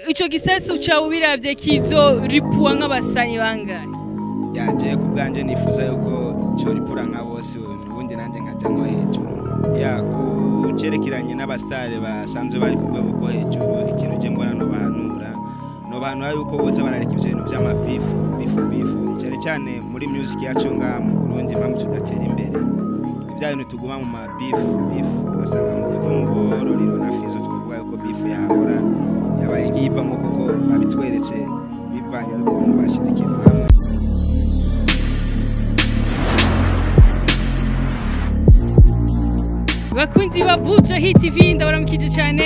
Ico gisasu cyawe ubiravye kizoripua nk'abasanyi bangahe? Yaje ku bwanje nifuza yuko cyoripura nka bose, ubundi nanjye nkaja nko hejuru. Ya ku cerekeranye n'abastare basanzwe bari ku rwego rwo hejuru, ikintu je mbona no bahanura yuko boza barareka ivyo bintu vy'amabifu bifu bifu, cyane cyane muri music yacu ngaha mu Burundi. Impamvu tudatera imbere, ibya bintu tuguma mu mabifu bifu, ugasanga mu gihe mu bororiro na Fizo twavuga yuko bifu yahora yabaye nk'iyivamo, kuko babitweretse bivanye n'ukuntu bashize ikintu hamwe. Bakunzi ba Buja Hit TV, ndabaramukije cyane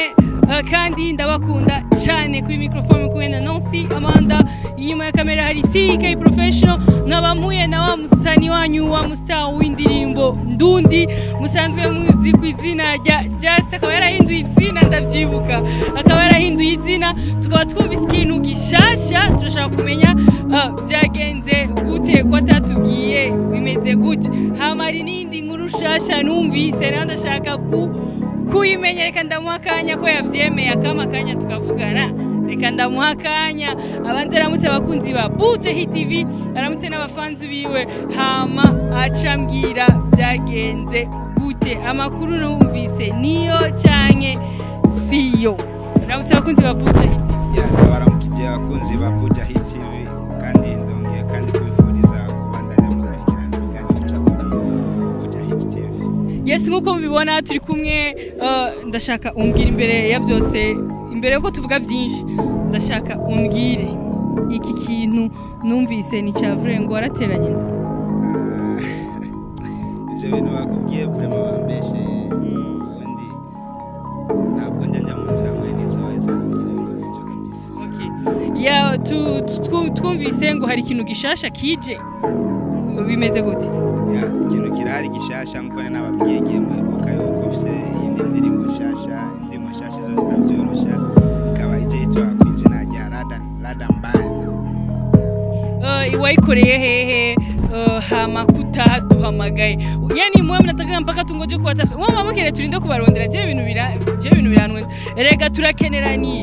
kandi ndabakunda cyane. Kuri microphone kumwe na Nancy Amanda, inyuma ya kamera hari CK Professional. Nkaba mpuye na wa musani wanyu, wa mustar w'indirimbo Ndundi musanzwe muzi ku izina rya Just, akaba yarahinduye izina, ndabyibuka, akaba yarahinduye izina. Tukaba twumvise ikintu gishasha, turashaka kumenya byagenze gute, ko atatubwiye bimeze gute. Hama hari n'indi nkuru shasha numvise, nayo ndashaka ku kuyimenya. Reka ndamuha akanya, ko yabyemeye akama akanya tukavugana. Reka ndamuha akanya abanze aramutse abakunzi ba Buja Hit TV, aramutse n'abafanzi biwe, hama acambwira byagenze gute, amakuru numvise niyo canke siyo. Aramutse abakunzi ba Buja Hit TV. Ya, ndabaramukije abakunzi ba Buja Hit TV, kandi ndongeye kandi kubifuriza kubandanya mukurikirana ibiganiro bica kuri Buja Hit TV. Yes, nk'uko mubibona turi kumwe. Ndashaka umbwire imbere ya byose, imbere yuko tuvuga byinshi, ndashaka umbwire iki kintu numvise ni cya vrai, ngo warateranye inda? Ah, ivyo bintu bakubwiye vraiment bambeshe. Ubundi ntabwo njya mu nzira mwene izo izo kugira ibintu nk'ivyo kabisa. Okay. Ya twumvise ngo hari ikintu gishasha kije, bimeze gute? Ya, ikintu kirahari gishasha, nkuko nari nababwiye igihe muheruka yuko mfise iyindi ndirimbo nshasha, indirimbo nshasha izo zitavyorosha, ikaba ije yitwa ku izina rya Rada Rada Mbaya. Wayikoreye hehe? Hama kutaduhamagaye, yani mwe mnataka mpaka tungoje kuwatafuta? Mwe mukeneye turinde kubarondera? Je ibintu biranwenza, erega turakeneraniye.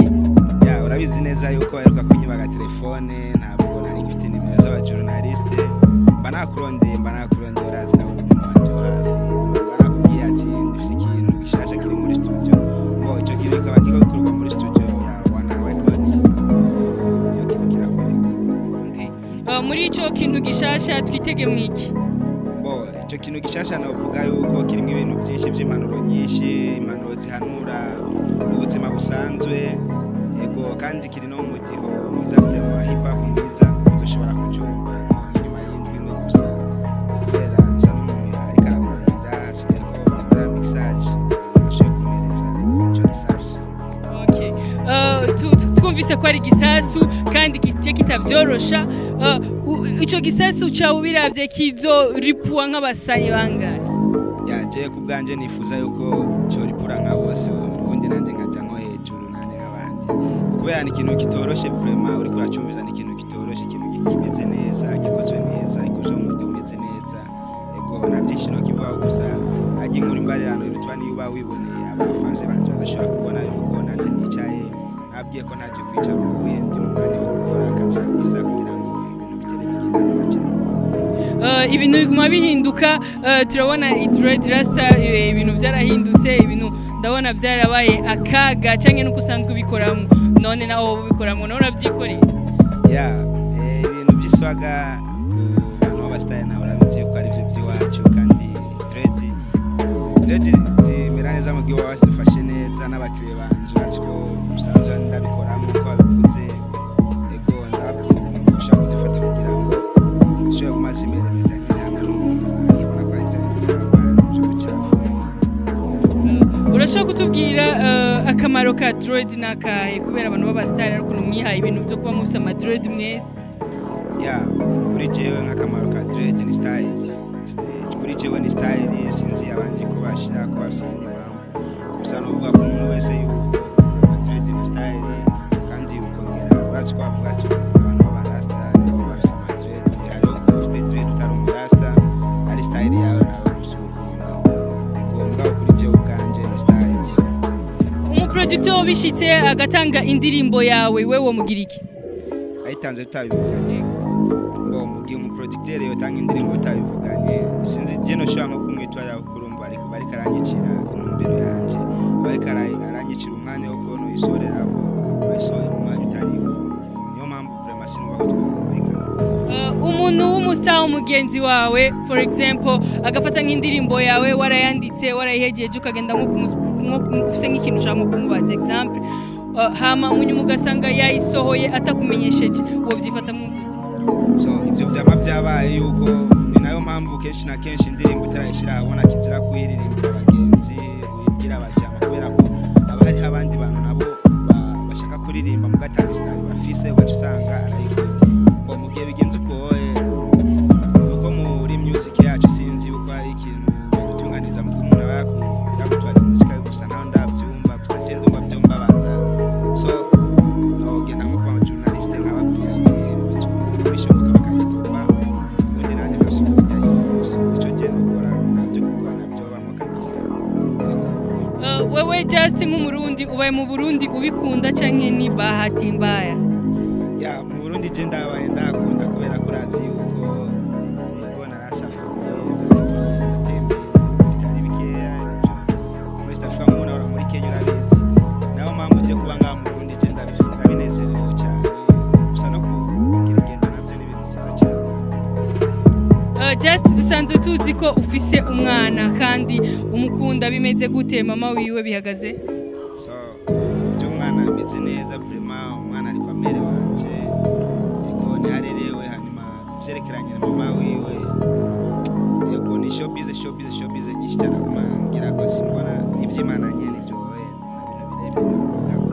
Ya, urabizi neza yuko baheruka kunyiba agatelefone, ntabwo nari ngifite nimero z'abajournaliste. Mba nakurondeye, urazi nawe umuntu wanje wo hafi. Mba nakubwiye ati ndifise ikintu gishasha kiri muri studio. Bo ico kintu kikaba kiriko gikorwa muri studio ya Wana Records, iyo kiriko kirakorerwa. Okay. Muri ico kintu gishasha twitege mwiki? Bo ico kintu gishasha navuga yuko kirimo ibintu byinshi by'impanuro nyinshi, impanuro zihanura mu buzima busanzwe. Ego, kandi kiri no mu mudiho mwiza, vraiment hip hop mwiza, uzoshobora kucyumva inyuma y'indwi imwe gusa, kubera nsa n'umuntu ariko aramurinda, hasigaye ko bakora mixage bashoboye kumereza ico gisasu. Okay. Twumvise ko ari igisasu kandi kigiye kitavyorosha. Ico gisasu cyawe ubiravye kizoripua nk'abasanyi bangahe? Yaje ku bwanje nifuza yuko cyoripura nka bose, ubundi nanjye nkaja nko hejuru nanjye nk'abandi, kubera ni ikintu kitoroshe vraiment. Uriko uracyumviza, ni ikintu kitoroshe, ikintu kimeze neza, gikozwe neza, gikozwe mu buryo bumeze neza. Ego, nta byinshi no kivugaho, gusa ajya inkuru imbarirano irutwa niyo uba wiboneye. Abafanzi banje badashobora kubona yuko nanjye nicaye, nabwiye ko ntaje kwicara, ubuye ndi mu mwanya wo gukora akazi kabisa kugira ngo ibintu bitere bigenda neza cyane. Ibintu biguma bihinduka. Turabona dread rasta, ibintu byarahindutse, ibintu ndabona byarabaye akaga, cyangwa nuko usanzwe ubikoramo, none nawe wowe ubikoramo, nawe urabyikoreye? Ya, ibintu by'iswaga ku bantu b'abasitari nawe urabizi yuko ari byo by'iwacu, kandi dread zimera neza mu gihe waba zifashe neza n'abakiriya banje. Urazi ko usanzwe ndabikoramo uko babivuze. Ego, ndababwira ukuntu ushobora kuzifata kugira ngo zishobore kuguma zimeze neza nyine, hamwe n'umuntu akibona ko ari bya bintu by'abana by'ubucafu. Urashobora kutubwira akamaro ka dread n'akahe, kubera abantu b'abasitari ari ukuntu mwihaye ibintu byo kuba mufise ama dread mwese? Ya, kuri jewe nk'akamaro ka dread ni style. Kuri jewe ni style, sinzi abandi ko bashira ko bafise iyindi mpamvu, gusa nuvuga ko umuntu wese yuko dread ni style, kandi ukongera urazi ko bavuga ati abantu b'abarasta nibo bafise ama dread. Hariho ufite dread utari umurasta, ari style yawe nawe ufise ukunda. Ego, mugabo kuri jewe ubwanje ni style. Umuproducteur Gato bishitse agatanga indirimbo yawe, wewe mugira iki? Ayitanze tutabivuganye, ngo mu gihe umuproducteur yotanga indirimbo tutabivuganye, sinzi, je noshobora nko kumwitwarira, kurumva ariko bariko aranyicira intumbero yanje, bariko aranyicira umwanya wo kubona isorerako, bayisohoye mu mwanya utariwo. Niyo mpamvu vraiment sinumva ko twokumvikana. Umuntu w'umustar, umugenzi wawe, for example, agafata nk'indirimbo yawe warayanditse, warayihejeje, ukagenda nko ufise nk'ikintu ushaka nko kumubaza, example, hama munyuma ugasanga yayisohoye atakumenyesheje, wovyifata mu So ibyo vyama vyabaye, yuko ni nayo mpamvu kenshi na kenshi indirimbo utarayishira ahabona kizira kuyiririmbira abagenzi, uyibwira abajama, kubera ko haba hariho abandi bantu nabo bashaka kuririmba mu gatanga sitari bafise, ugaca usanga arayikubye. Ngo mu gihe bigenze uko, nuko muri music yacu sinzi yuko hari ikintu badutunganiza mu gihe umuntu aba yagutwara muzika, gusa naho ndavyumva, gusa je ndumva vyumbabaza. So nogenda nko kwa journaliste nkababwira ati bimeze uku, bishoboka bakayisitopa, ubundi nanjye nkasohora iyihuza. Ico je nokora, ntavyo kurwana vyobamwo kabisa. Yego. Wewe just nk'Umurundi ubaye mu Burundi, ubikunda canke ni bahati mbaya? Ya, mu Burundi je ndabaye ndakunda, kubera ko urazi yuko yego narasafuye, ndatembera bitari bikeya muri East Africa, nk'umuntu ahora muri Kenya, urabizi. Nayo mpamvu je kuba ngaha mu Burundi je ndabinezerewe cyane, gusa no kugira ingendo navyo ni ibintu byiza cyane. Just dusanzwe tuzi ko ufise umwana kandi umukunda, bimeze gute? Mama wiwe bihagaze? So by'umwana bimeze neza vraiment, umwana ari kwa mère wanje, yego, niharerewe. Hanyuma kuvyerekeranye na mama wiwe, yego, ni showbiz, showbiz, showbiz nyinshi cyane aguma ngira ko simbona iby'Imana nyene ibyo, nta bintu birebire novuga ko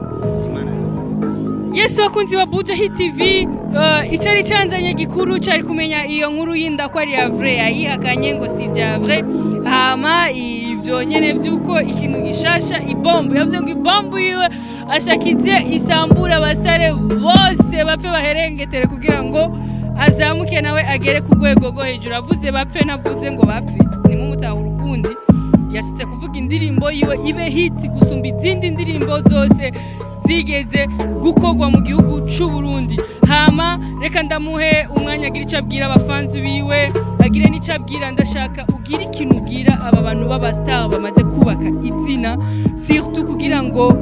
Imana gusa. Yes, bakunzi ba Buja Hit TV, icari canzanye gikuru cari kumenya iyo nkuru y'inda ko ari ya vrai. Yayihakanye ngo si vya vrai. Hama ivyo nyene vy'uko ikintu gishasha, ibombu, yavuze ngo ibombu yiwe ashakize isambura abasare bose bapfe baherengetere kugira ngo azamuke nawe agere ku rwego rwo hejuru. Avuze bapfe, navuze ngo bapfe, nimumutahura ukundi. Yashitse kuvuga indirimbo yiwe ibe hit gusumba izindi ndirimbo zose zigeze gukorwa mu gihugu c'u Burundi. Hama reka ndamuhe umwanya agira icyo abwira abafanzi biwe, agire n'icyo abwira. Ndashaka ugire ikintu ubwira aba bantu b'abastar bamaze kubaka izina, surtout kugira ngo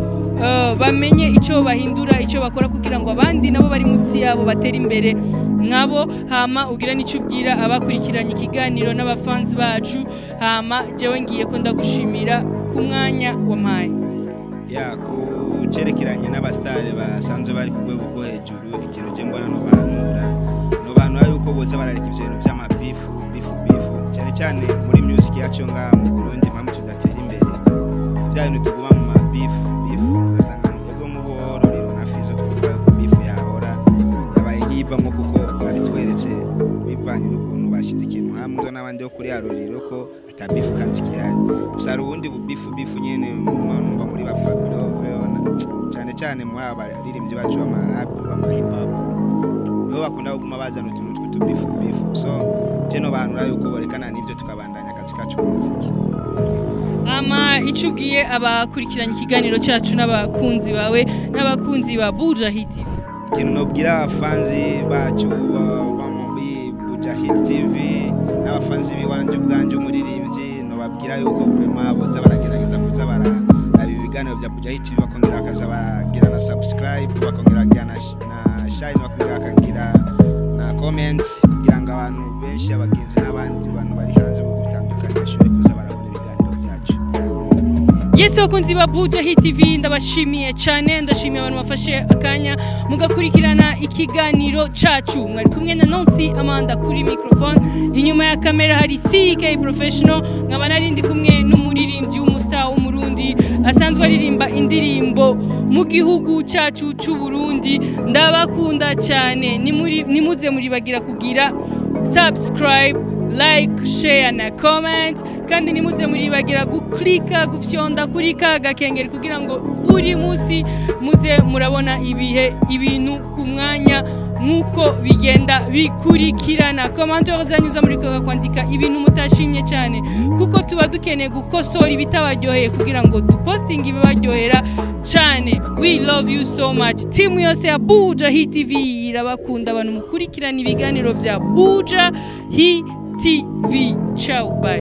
bamenye icyo bahindura, icyo bakora kugira ngo abandi nabo bari munsi yabo batere imbere nkabo. Hama ugira n'icyo ubwira abakurikiranye ikiganiro n'abafanzi bacu. Hama jewe ngiye ko ndagushimira ku mwanya wampaye. Ya, ku cerekeranye n'abasitari basanzwe bari ku rwego rwo hejuru, ikintu je mbona nobanura yuko boza barareka ivyo bintu vy'amabifu, bifu, bifu, cyane cyane muri music yacu ngaha mu Burundi. Impamvu tudatera imbere, bya bintu tuguma mu mabifu, bifu, ugasanga ego nk'ubuhororero na Fizo, twavuga yuko bifu yahora yabaye nk'iyivamo, kuko babitweretse bivanye n'ukuntu bashyize ikintu hamwe n'abandi bo kuri Aroriro ko ata bifu kandi kihari. Gusa hari ubundi bubifu, bifu nyene numva muri ba Fabilove, cyane cyane muri aba baririmbyi bacu b'amarap, b'ama hip hop, nibo bakunda kuguma bazana utuntu tw'utubifu, bifu. So je nobanura yuko borekana n'ibyo, tukabandanya akazi kacu k'umuziki. Ama icyo ubwiye abakurikiranye ikiganiro cyacu n'abakunzi bawe n'abakunzi ba Buja Hit TV? Ikintu nobwira abafanzi bacu ba muri Buja Hit TV n'abafanzi biwanje ubwanje umuririmbyi, nobabwira yuko vraiment boza baragerageza kuza bararaba ibiganiro bya Buja Hit TV, bakongera bakaza baragira na subscribe, bakongera bakagira na share, bakongera bakagira na comment, kugira ngo abantu benshi, abagenzi n'abandi bantu bari hanze mu bihugu bitandukanye, bashobore kuza barabona ibiganiro byacu. Yes, bakunzi ba Buja Hit TV, ndabashimiye cyane. Ndashimiye abantu bafashe akanya mugakurikirana ikiganiro cacu. Mwari kumwe na Nancy Amanda kuri microphone, inyuma ya kamera hari CK Professional, nkaba nari ndi kumwe n'umuririmbyi w'umustar w'Umurundi asanzwe aririmba indirimbo mu gihugu cacu c'u Burundi. Ndabakunda cyane. Nimuze muribagira kugira subscribe, like, share na comment, kandi nimuze muribagira guklika, gufyonda kuri ka gakengeri kugira ngo Buri munsi muze murabona ibihe ibintu ku mwanya nk'uko bigenda bikurikirana. Commentaire zanyu za muri kwandika ibintu mutashimye cyane, kuko tuba dukeneye gukosora ibitabaryoheye kugira ngo dupostinge ibibaryohera cyane. We love you so much. Timu yose ya Buja Hit TV irabakunda, abantu mukurikirana ibiganiro bya Buja Hit TV. Ciao, bye.